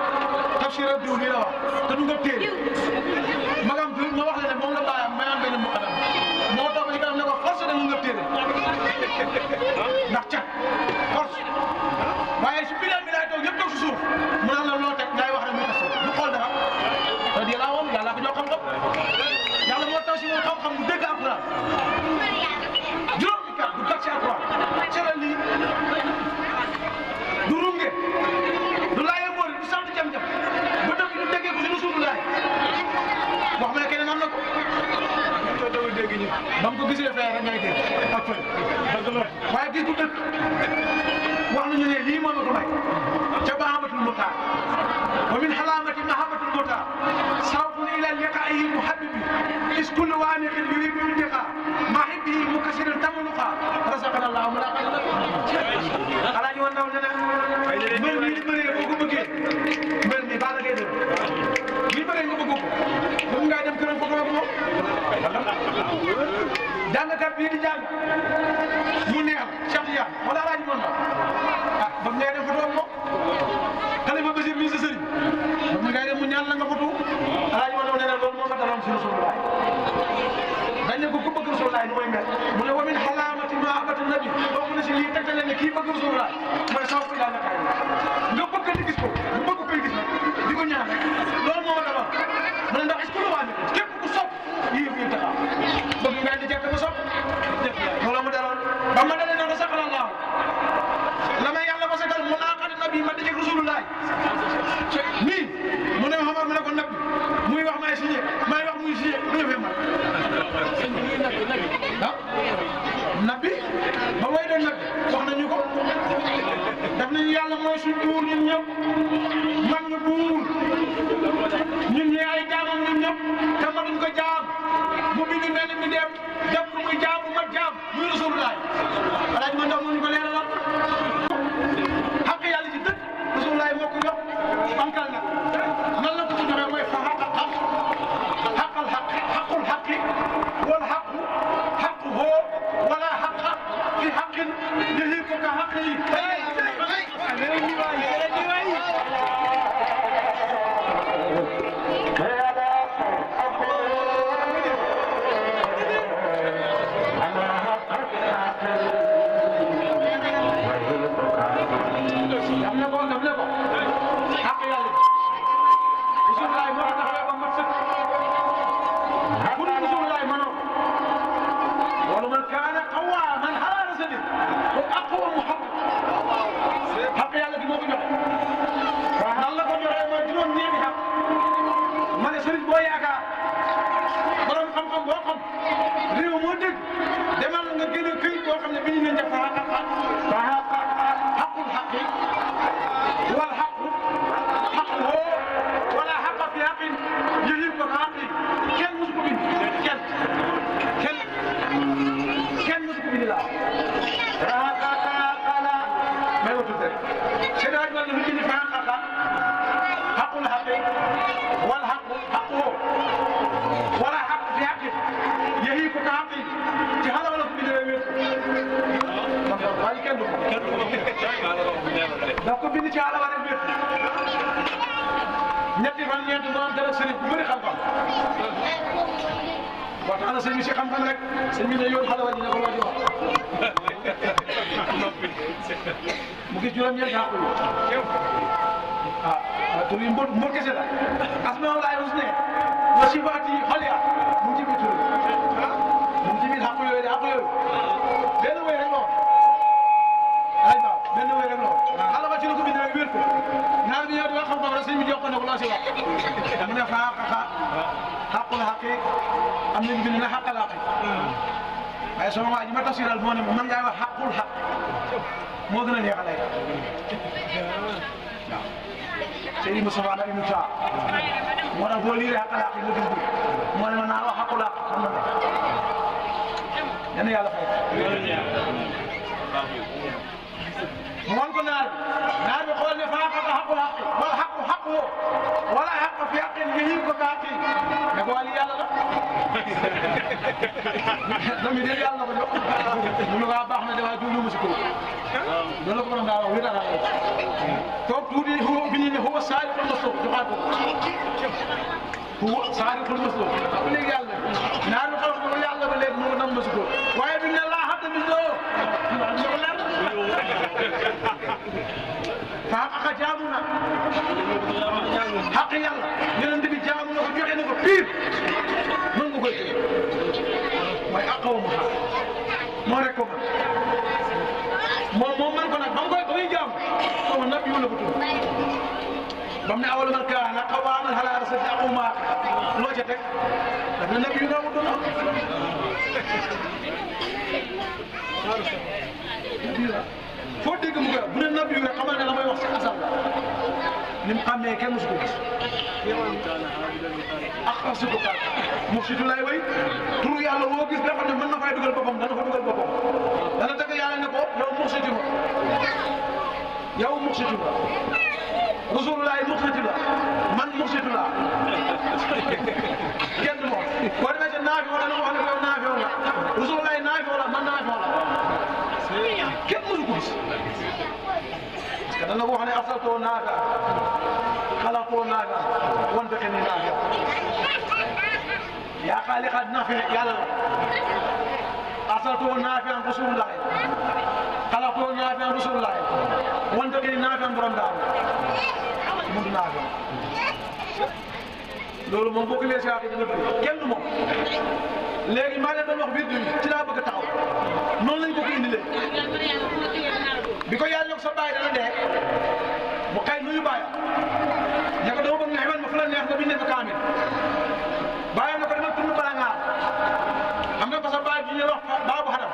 A: tafsir ak diw lii la wax te du nga téere magam bi ma wax la ne moom la bàyyam mayaan benn muqaddam moo toog ci kanam ne ko force da nga téere ndax cat force waaye si biir bi laay toog yëpp toog si suuf mu naan la loo teg ngay wax rek muy tas du xool dara te di laa woon yàlla ko jox xam-xam yàlla moo taw si moom xam-xam bu dégg alquran juróomi kat du kat si alquran cere lii du runge du laayee boori du sant jam-jam ba dëkk du déggee ko si nu suudu laay wax ma ne keneen am na ko. waaye gis bu dëkk wax nañu ne lii moo ma ko may ca bahamatul mutaa wa min halaamati mahabbatul mutaa sawqun ila liqaa'ihi muhabbibi is kullu waaniqin yuridu iltiqaa mahibbihi mukasiran tamaluqa razaqana allahu mulaqata alaaji woon ndaw ne na mbër mi li bëree boo ko bëggee mbër mi baa la ngay def li bëree nga bëgg ko moom ngaa dem këram foto ak moom jàngkat bii di jàng mu neex Cheikh Tidiane wala alaaji woon ndaw ah ba ngay dem foto ak moom Xalifa Basiir mi sa sëriñ ba ngay dem mu ñaan la nga foto alaaji woon ndaw nee na loolu moo ma daloon si Rasulullah dañ ne ko ku bëgg Rasulullah ni mooy mel mu ne wa min halaamati mahabbati nabi bokk na si lii tegtale ne kii bëgg Rasulullah mooy saw ko ila nakaay nga bëgg di gis ko nga bëgg koy gis nag di ko ñaan rek loolu moo ma daloon mu ne ndax est-ce que lu waa képp ku sopp yii yëpp taxaw bëgg nga di jekk nga sopp loolu ma daloon ba ma dalee noonu sax la la may yàlla ba sagal mu laqati nabi ma dajeeg Rasulullah nii mu ne Omar mu ne ko nabi muy wax may signé may wax muy signé mu ñëwee ma ah nabi ba way doon nabi wax nañu ko daf nañu yàlla mooy suñ buur ñun ñëpp man ñu buur ñun ñi ay jaamam ñun ñëpp te mënuñ ko jaam mu bind mel mi dem def ko muy jaam bu mat jaam muy Rasulullah alaaj ma ndaw ñu ko leeralal xaq yàlla ci dëkk Rasulullah moo ko jox bankal nag nan la ko ko joxee mooy fa xaqal xaq xaqal xaq xaqul xaqi wal xaqu xaquhu wala xaqa fi xaqin yuhiiku ka xaqi daf ko bind ci àll ba rek wér ñetti fan ñeenti doon dara sëriñ bu bëri xam-xam wax tax na sëñ bi si xam-xam rek sëñ bi ne yoon xale wa dina ko loo di wax mu gis juróom-ñeent xàqu yi ah tur yi mbër kese la asmaa laay rus ne wa sifaati xaliya mu ngi ci biir tur mu ngi ci biir xàqu yooyu de xàqu yooyu benn wéy rek lool ay baaw benn wéy rek lool xale ba ci la ko bind rek wér ko ñaar bi ñëw di wax xam-xam rek sëñ bi jox ko ne ko loo si wax mu ne fa xaqul xaqi am nañu bind na xaqal xaqi waaye sama waa ji ma tafsiral moo ne man ngaa wax xaqul xaq moo gën a neex a lay waaw Seydi Moustapha na Ibnu Taa moo tax boo liiree xaqal xaqi nga gis bi moo ne ma naa wax xaqul xaq xam na yéen yàlla fay mu wan ko naar bi xool ne fa xaqa xaqul xaqi wala xaqu xaqu wala xaq fi xaqin nga yëg ko ka xaqi mais ko wàllu yàlla la dami de yàlla ko jox mu ne waa baax na de waa juulu musi ko loolu la ko mën a daa wax wi dara toog tuuti bi ñu ne huwa saariqul masluub joxaat ko huwa saariqul masluub xam léegi yàlla naar bi xam ko yàlla ba léegi mu nam musi ko waaye bi ne laa xam ne bis doo fa xaqa jaamu na xaq yàlla yonent bi jaamu na ko joxe na ko piir mën nga koy jëlee mooy aqaw ma xam moo rek ko man moom man ko nag ba mu koy ba muy jaamu xaw ma nabi yu la ko tudd ba mu ne awal man kaana qawaaman alaa rasati aqu maa loo ca teg daf ne nabi yu la ko tudd
B: foo dégg mu koy bu ne nabi yu xamal ne la may wax si asal la ni mu xàmmee kenn mosu ko gis ak xar si ko kaat mu situ lay way turu yàlla woo gis dafa ne mën na fay dugal boppam dana fa dugal boppam dana dëgg yàlla ne ko yow muxsiti ma yow muxsiti ma rasulullah muxsiti la man muxsiti la kenn moom boo demee ca naafi wala nga wax ne yow naafi wala rasulullah naafi wala man naafi wala kenn mësu ko gis parce que dana wax ne asaltoo naaga xalaqoo naaga wan fexe ni naaga yaa xaaliqaat naafi yàlla la asaltoo naafi an rasulullah xalaqoo naafi an rasulullah wan fexe ni naafi an borom daaw mu du naafi loolu moom boo ko leesee ak dina bëri kenn du moom léegi maa leen doon wax biir ci laa bëgg a taxaw noonu lañ ko ko indilee bi ko yàlla yokk sa baay dana dee mu xëy nuyu baayam ne ko dama bëgg nga xamal ma fu la neex nga bindee fa kaamil baayam ne ko dama tudd barangaar xam nga ko sa baay bi ñuy wax baabu xadam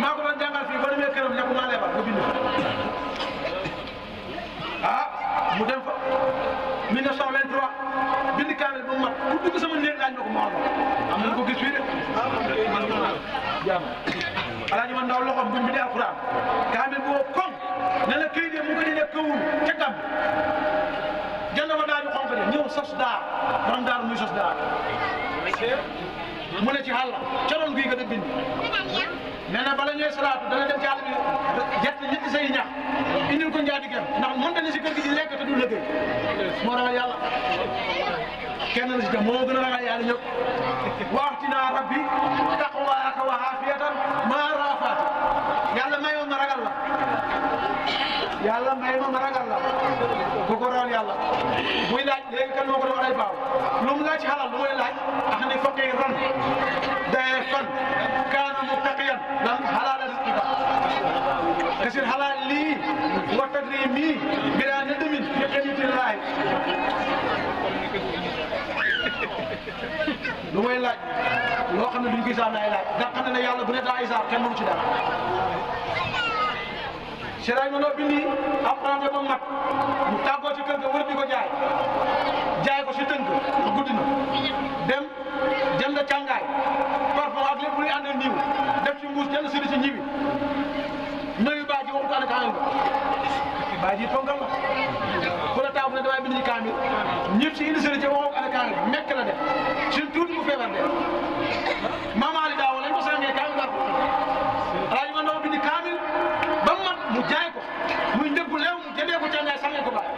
B: maa ko doon jàngal fii boo demee këram ne ko maa lay wax nga bind ah mu dem fa 1923 bind kaamil ba mu mat ku dugg sama néeg laaj na ko ma wax am nañu ko gis fii de jaam alaaji man ndaw loxoom bi mu bindee alquran kaamil boo koŋ ne la këy de mu ko dee këwul ca gàmm jënd fa daal di xonk de ñëw sos daar borom daar muy sos daar mu ne ci xàll ca doon guy ga da bind nee na bala ñooy salaatu dana dem ci àll bi jett ñetti say ñax indil ko njaatigem ndax mënta ne si kër gi di lekk te du liggéey moo ragal yàlla kenn la si dem moo gën a ragal yàlla ñëpp waxtina rabbi taqwaaka wa aafiyatan maa raafaati yàlla mayoon ma ragal la yàlla mayoon ma ragal la ku ko ragal yàlla muy laaj léegi kan moo ko doon ay baaw lu mu laaj xalal lu muy laaj ax ni faqiran dayfan kaana muttaqiyan lan xalaala rizqika kasir xalaal lii wa takrimi bila nadamin fi qanitillahi lu muy laaj loo xam ne duñ ko isaab ay laaj ndax xam ne yàlla bu ne daa isaab kenn mënu ci dara Sëriñ ma noo bindi apprenti ba mat mu tàggoo ci kër ga wër di ko jaay ko si tënk guddi na dem jënd càngaay parfum ak lépp luy ànd ak niiw def ci mbuus jënd si ñibi nuyu baa ji waxut ànd kaamil ba baa ji ponkal la ku la taamu ne damay bind ci kaamil ñëpp si indi sëriñ ci waxoo ànd kaamil mekk la def suñ tuuti mu feebar de Maam Ali daaw lañ ko sàngee kaamil war alaaji ma noo bindi kaamil ba mat mu jaay ko muy ndëggu leew mu jëndee ko càngaay sàngee ko baay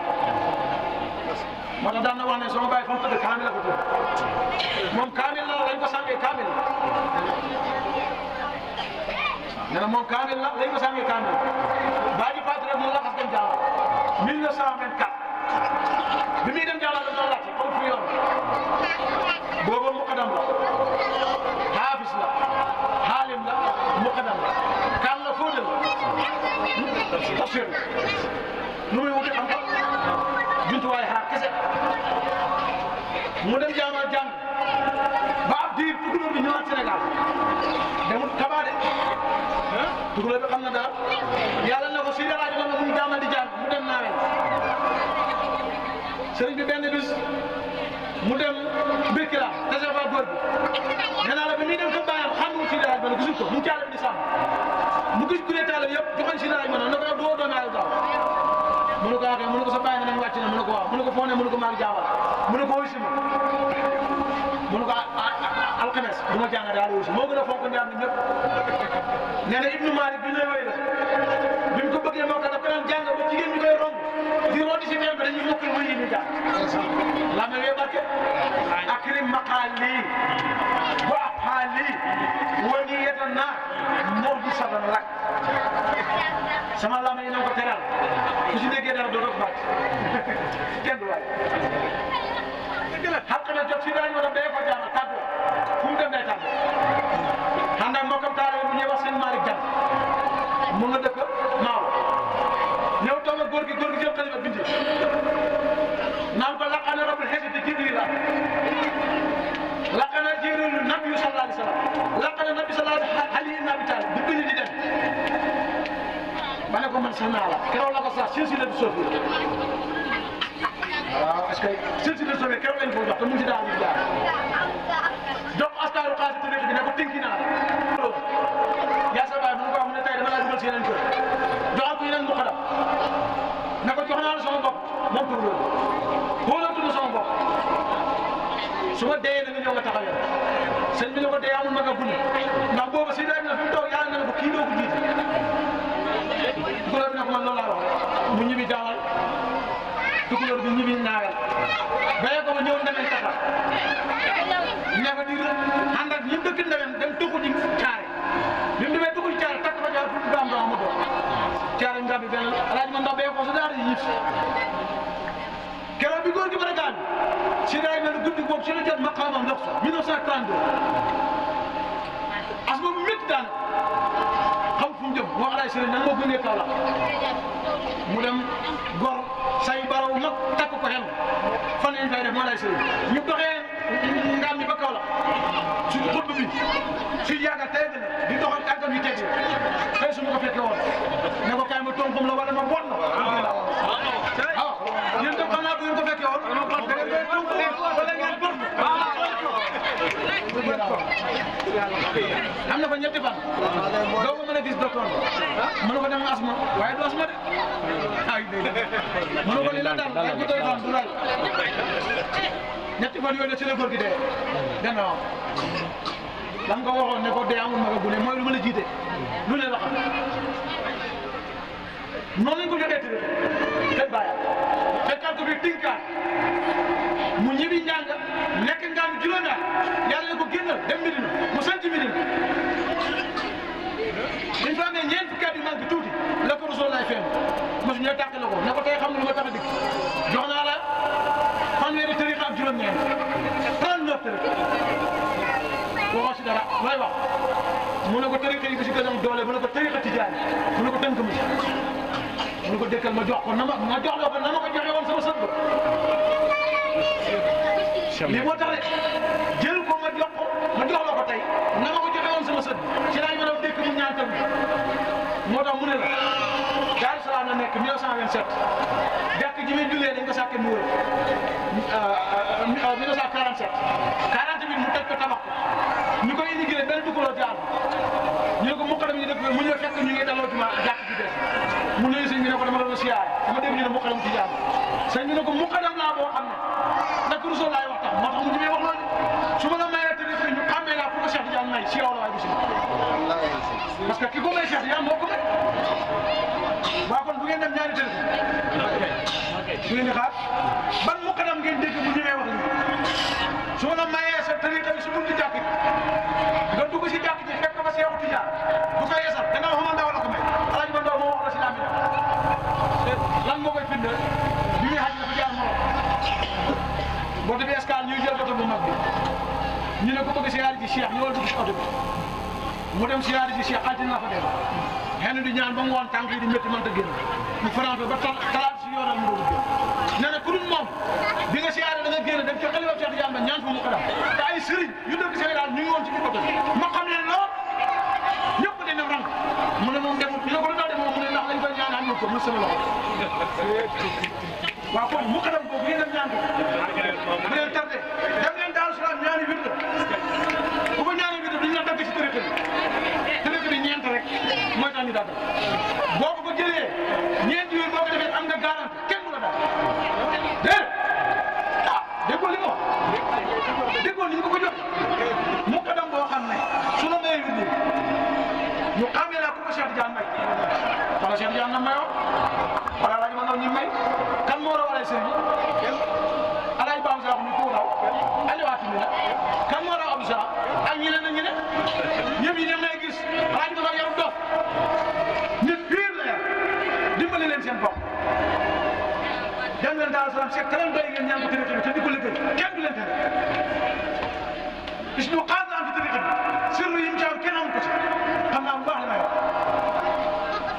B: moo tax daan na wax ne sama baay fa mu tëdd kaamil la ko tudd moom kaamil la lañ ko sàngee kaamil nee na moom kaamil la lañ ko sàngee kaamil baa ji fàttali rek mu laxas dem Jaala 1924 bi muy dem Jaala dañoo laajte comme fu yoon booba muqaddam la haafis la xaalim la muqaddam la kan la fóodal la tafsir la nu muy wuti xam-xam jumtuwaay xaar kese mu dem Jaala jàng ba ab diir tukulóor bi ñëwaat Sénégal demut Kaba de tukulóor bi xam na daal yàlla na ko si dara ma mu jàmmal di jàng mu dem naawel sëriñ bi benn bis mu dem Birkila réservoir góor bi nee naa la bi muy dem kër baayam xam nga si dara ma ne gisul ko mu ngi caale bi di sàmm mu gis gudee taale yëpp joxoon si dara ma ne ko doo doon aayal daaw mu ne ko waxee mu ne ko sa baay nañ wàcc na mu ne ko waaw mu ne ko foo ne mu ne ko maa ngi jaawal mu ne ko wuyu si ma mu ne ko alxames bu ma jàng daal wuyu si moo gën a fonk njàng ñëpp nee na Ibnu Malik bi ñuy wéy la bi mu ko bëggee moo ko daf ko daan jàng ba jigéen ñi koy romb di rooti si teen bi dañuy mokkal wëy yi ñu jàng la ma wee barke akrim maqaali wa aqaali wa niyatana moo di saban lak sama lama yi na ko teral ku si déggee dara doo ko bàcc kenn du waay xaq na jot si daañu war a bee ko jàng tàggoo fu mu dem day tàggoo ànd ak mbokkam taalibe bu ñuy wax seen Malick Diagne mu nga dëkk Maaw ñëw toog ak góor gi jël xalima bindi naan ko laqana rabbul izzati Jibril laqana Jibril nabi sallallahu alayhi wa sallam laqana nabi sallallahu alayhi wa sallam di bind di dem ko man sax naa la keroog la ko sax silsila du sofi waaw est-ce que silsila du sofi keroog lañ ko jox te mu ngi si daal di jaar jox askaaru xaasi tariqa bi ne ko tënki naa la yaa sa baay mu ko wax mu ne tey dama laa dugal si yeneen kër joxal ko yeneen muqaddam ne ko jox naa la sama bopp moom pour loolu wóolatu sama bopp su ma dee da nga ñëw nga taxawee sëñ bi ne ko dee amul mag a gune ndax boobu si daay na fi mu toog yàlla na ne ko kii doo ko jiite tukulóor bi ne ko man loolu laa wax mu ñibbi gaawal tukulóor bi ñibbi naawel bayee ko ba ñëw ndemeen tata ne ko di ànd ak ñi dëkk ndemeen dem tuxu ji caare bi mu demee tuxu ji caare takk fa jaar pour gaam doo ma doon caare nga bi benn alaaji man ndax bayee ko sa daara yi keroog bi góor gi mën a gaañ si daay mel guddi boobu si la jot maqaamam ndox 1932 as boobu métti daan xam fu mu jëm moo alaay sëriñ nan moo gënee kaw la mu dem gor say baraw mag takk ko xel fan lañ fay def moo alaay sëriñ ñu doxee ngaam bi ba kaw la suñu xutb bi suñu yàggal tey di doxal tànkam yu teg tey su ma ko fekkee woon ne ko kaay ma tonkum la wala ma bon la waaw yéen tam xam naa bu ngeen ko fekkee woon da ngeen koy tonkum wala ngeen bon am na fa ñetti fan doo ko mën a gis docteur mënu ko dem asma waaye du asma de ay mënu ko li la dal ay bu doy fan du lay ñetti fan yooyu la ci la góor gi dee gannaaw lam ko waxoon ne ko dee amul ma ko gune mooy lu ma la jiite lu ne la xam noonu lañ ko joxee te bàyyi fekkaat ko bi tinkaat mu ñibbi njàng nekk ngaan juróomi at yàlla ne ko génnal dem Medina mu sant Medina dañ fa amee ñeent fukki at yu manqué tuuti la ko Rasuul lay feeñ mosu ñooy tàqale ko ne ko tey xam nga lu ma tax a dikk jox naa la fanweeri tariqa ak juróom-ñeent 39 tariqa waxoo si dara looy wax mu ne ko tariqa yi bi si gën a am doole mu ne ko tariqa tijaani mu ne ko tënk ma mu ne ko dëkkal ma jox ko na ma jox la ko na ma ko joxe woon sama sët ba lii moo tax de jël ko ma jox la ko tey na ma ko joxe woon sama sët ci laay mën a dëkk mu ñaan tam moo tax mu ne la Daaru Salaam la nekk 1927 jàkk ji muy jullee dañ ko sàkkee mu wër 1947 40 bi mu toj ko tabax ko ñu koy indi benn dugaloo jaar ñu ne ko muqaddam ñu dëkk mu ñëw fekk ñu ngi daloo juma jàkk ji des mu nuyu sëñ bi ne ko dama doon siyaare dama dégg ñu ne muqaddam ci jaar sëñ bi ne ko muqaddam laa boo xam ne nag Rasuul laay wax tax moo tax mu jëmee wax loolu su ma la mayee tariqa ñu xàmmee laa pour que Cheikh Tidiane may si yow la waay bisi parce que ki ko may Cheikh Tidiane moo ko may waa kon bu ngeen dem ñaari tariqa su ngeen di xaar ban muqaddam ngeen dégg mu ñëwee wax nii su ma la mayee sa tariqa bi su mun di jàkk nga dugg si jàkk ji fekk fa Cheikh Tidiane bu ko yeesal gannaaw xam ndaw la ko may alaaji ba ndaw moo wax la si laa lan moo koy firndeel bi muy xaj dafa jaar Maroc boo demee escale ñuy jël oto bu mag bi ñu ne ko bëgg siyaare ji Cheikh ñëwal dugg si oto bi mu dem siyaare ji Cheikh altine la fa dem xëy na di ñaan ba mu woon tànk yi di métti mënta génn mu fanaan ba talaat si yoonal mu doon génn nee na ku dul moom bi nga siyaare da nga génn dem ci xalifa Cheikh Tidiane ba ñaan fa mu ko def te ay sëriñ yu dëkk Sénégal ñu ngi woon ci biir oto bi ma xam ne lool ñëpp dañ dem rang mu ne moom demul ñu ne ko lu tax demoo mu ne ndax lañ koy ñaan amul ko mu sama loxo waaw kon mu xadam boobu ngeen dem ñaan ko bu leen tardé dem leen Daaru Salaam ñaani wird bu ko ñaani wird duñu la dagg si tërëkk bi ñeent rek mooy tax ñu dagg boo ko jëlee ñeenti yooyu boo ko defee am nga garanti kenn du la dagg déedéet ah déggoo li ma wax déggoo ni ñu ko jox mu xadam boo xam ne su la mayee wird ñu xamee laa ko Cheikh Tidiane may wala Cheikh Tidiane na mayoo wala laaj ma ndaw ñi may kan moo raw alay sëriñ alay Bam Sakho ñu ko raw Aliou Atimi la kan moo raw Abdou Sakho ak ñeneen ak ñeneen ñëpp yi dem lay gis laaj ma ndaw yaru dof nit biir la yar dimbali leen seen bopp dem leen Daaru Salaam Cheikh kalam doy ngeen ñaan ko tariqa bi te di ko liggéey kenn du leen tere bis ñu xaar na am ci tariqa bi sirru yi mu ci am kenn amu ko ci xam naa bu baax li may wax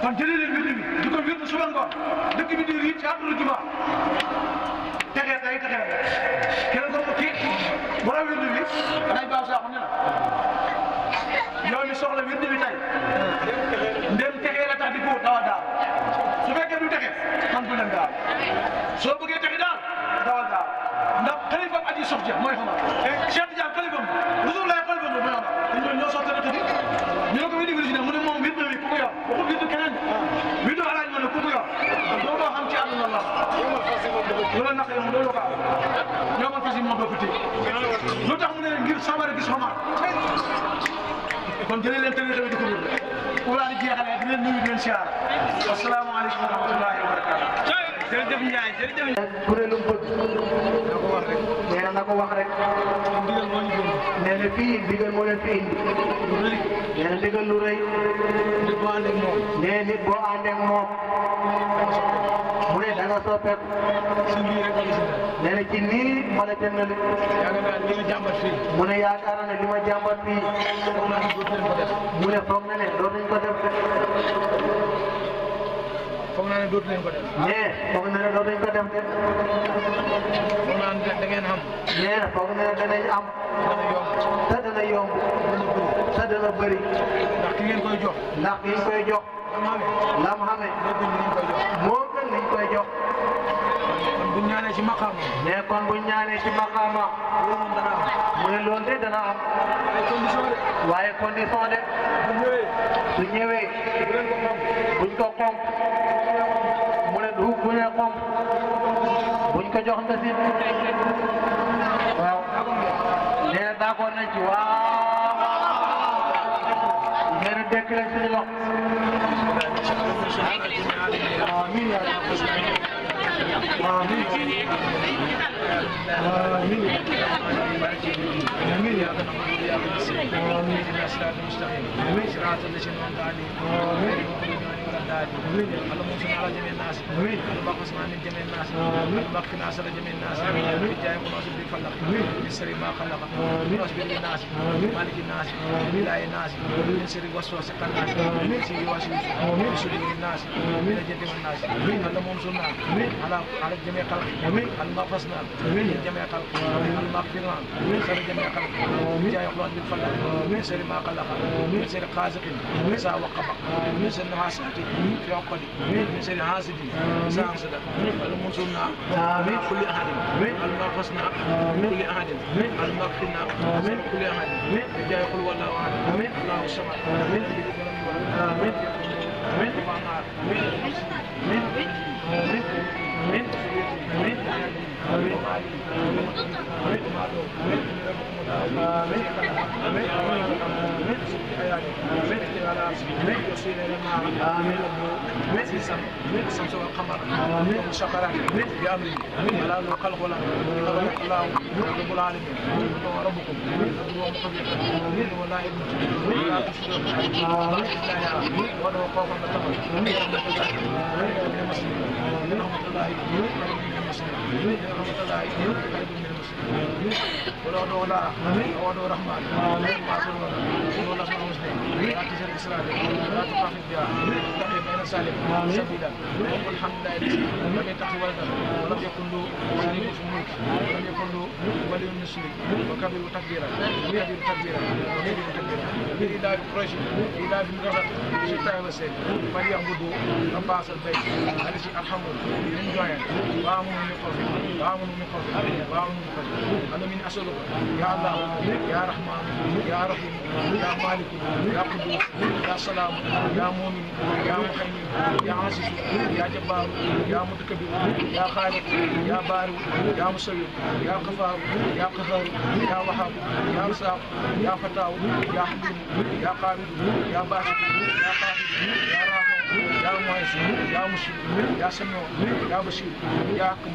B: kon jëlee leen wird bi di ko wird suba ngoon dëkk bi di riit ci àdduna juma texee tey texee kenn ko kii borom wird bi day Baaw Sakho ne la yow mi soxla wird bi tey ndem texee la tax di ko dawa daaw bi sox ja mooy xamal Cheikh Tidiane xalifam Rasulullah xalifam mooy xamal ñoo ñoo soxla rek ñu ne ko wi diglu si ne mu ne moom wird bi ku ko yor waxu wird keneen wird alaaj ma ne ku ko yor doo doo xam ci àdduna la loolu naq yow loolu ko am ñoo ma fas yi moom doo ko téye lu tax mu ne ngir sabara gis xamal kon jëlee leen tënk tamit di ko wér ku laa di jeexalee di leen nuyu di leen siyaar asalaamaaleykum wa rahmatullahi wa barakaatu.
D: jërëjëf Ndiaye jërëjëf.
C: kuréelu bëgg nee na ko wax rek nee na fii ndigal moo leen fi indi nee na ndigal lu rëy nee nit boo àndee ak moom mu ne danga soppeeku nee na ci nii ma la jëndali mu ne yaakaar na ne li ma jàmbat fii mu ne foog na ne dootuñ ko def
D: foog naa ne dootu leen ko def.
C: nee foog na ne dootuñ ko def de.
D: foog naa ne da ngeen xam.
C: nee na foog na ne danañ am. te dana yomb. te dana bëri.
D: ndax ki ngeen koy jox.
C: ndax ki ngeen koy jox. lam xamee. moo gën liñ koy jox.
D: kon bu ñu ñaanee ci maqaama.
C: nee kon bu ñu ñaanee ci maqaama. mu ne loolu de dana am. waaye condition de. su ñëwee. buñ ko xomp. mu ne du bu ñu xomp. buñ ko jox ndesit. waaw. nee na d'accord nañ ci waaw. nee na dekk leen suñu loxo. amiin yaa آمين آمين يا رب آمين إلى صراط المستقيم آمين صراط الذين أنعمت عليهم غير المغضوب عليهم ولا الضالين اللهم صل على جميع الناس آمين اللهم اغفر عن جميع الناس اللهم اغفر عن جميع الناس بجاه قناص بالفلق من شر ما خلق واصبر للناس مالك الناس إله الناس من شر الوسواس الخناس من شر الوسواس من شر الناس من الجن والناس اللهم انصرنا على جميع خلق المغفصنا من جميع خلق المغفران من شر جميع خلق بجاه قناص بالفلق من شر ما خلق من شر قازق إذا وقب من شر نحاسات في عقد من شر حاسد إذا حسد اللهم انصرنا على كل أحد المغفصنا كل أحد المغفرنا من كل أحد بجاه قل والله أحد الله الصمد آمين آمين آمين الشمس والقمر والشقرات بأمره ولا خلق له الله رب العالمين وربكم ومقبلكم ولا ابن ولا تشركوا ولا خوفا رحمة الله ولا دولا ولا رحمن ما تقول ولا اسمه مسلم لا تزل إسرائيل لا تقاف الجاه تقي بين سالم سبيلا وقل الحمد لله لم يتخذ ولدا ولم يكن له شريك في الملك ولم يكن له ولي من الشرك وكبر تكبيرا ويهدي تكبيرا ويهدي تكبيرا من إله قريش إله بن غزل شتاء وسيل فليعبدوا رب هذا البيت الذي أرحمه من جوعا وآمنوا من خوف وآمنوا من خوف وآمنوا من خوف أنا من أسألك يا الله يا رحمن يا رحيم يا مالك يا قدوس يا سلام يا مؤمن يا محيي يا عزيز يا جبار يا متكبر يا خالق يا بارئ يا مصور يا غفار يا قهار يا وهاب يا رزاق يا فتاح يا حليم يا قابض يا باسط يا قابض يا رافع يا معز يا مشير يا سميع يا بشير يا حكم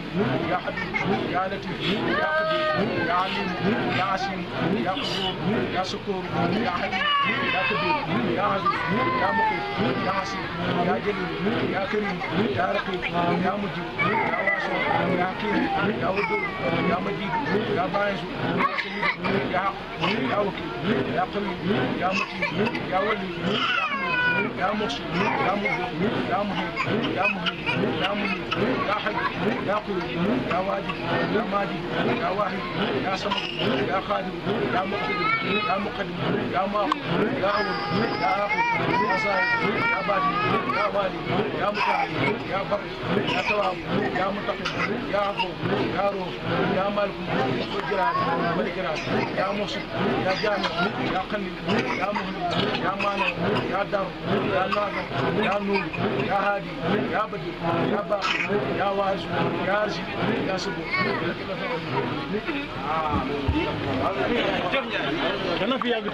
C: يا حبيب يا لطيف يا قدير يا عليم يا عسيم يا قدور يا شكور يا حليم يا كبير يا عزيز يا مقيت يا عسير يا جليل يا كريم يا رقيب يا مجيب يا واسع يا حكيم يا ودود يا مجيد يا باعث يا سيد يا حق يا وكيل يا قوي يا متين يا ولي يا حميد يا محسن يا مبدع يا مهيب يا مهيب يا منيب يا حي يا قيوم يا واجد يا ماجد يا واحد يا صمد يا قادر يا مقتدر يا مقدم يا ماخذ يا اول يا اخر يا صاحب يا باطن يا والي يا متعالي يا بر يا تواب يا منتقم يا عفو يا روح يا مالك والجلال والإكرام يا محسن يا جامع يا قليل يا مهلك يا مانع يا دار يا نافع يا نور يا هادي يا بدر يا باقي يا وارث يا رشيد يا صبور
B: dana fi yàgg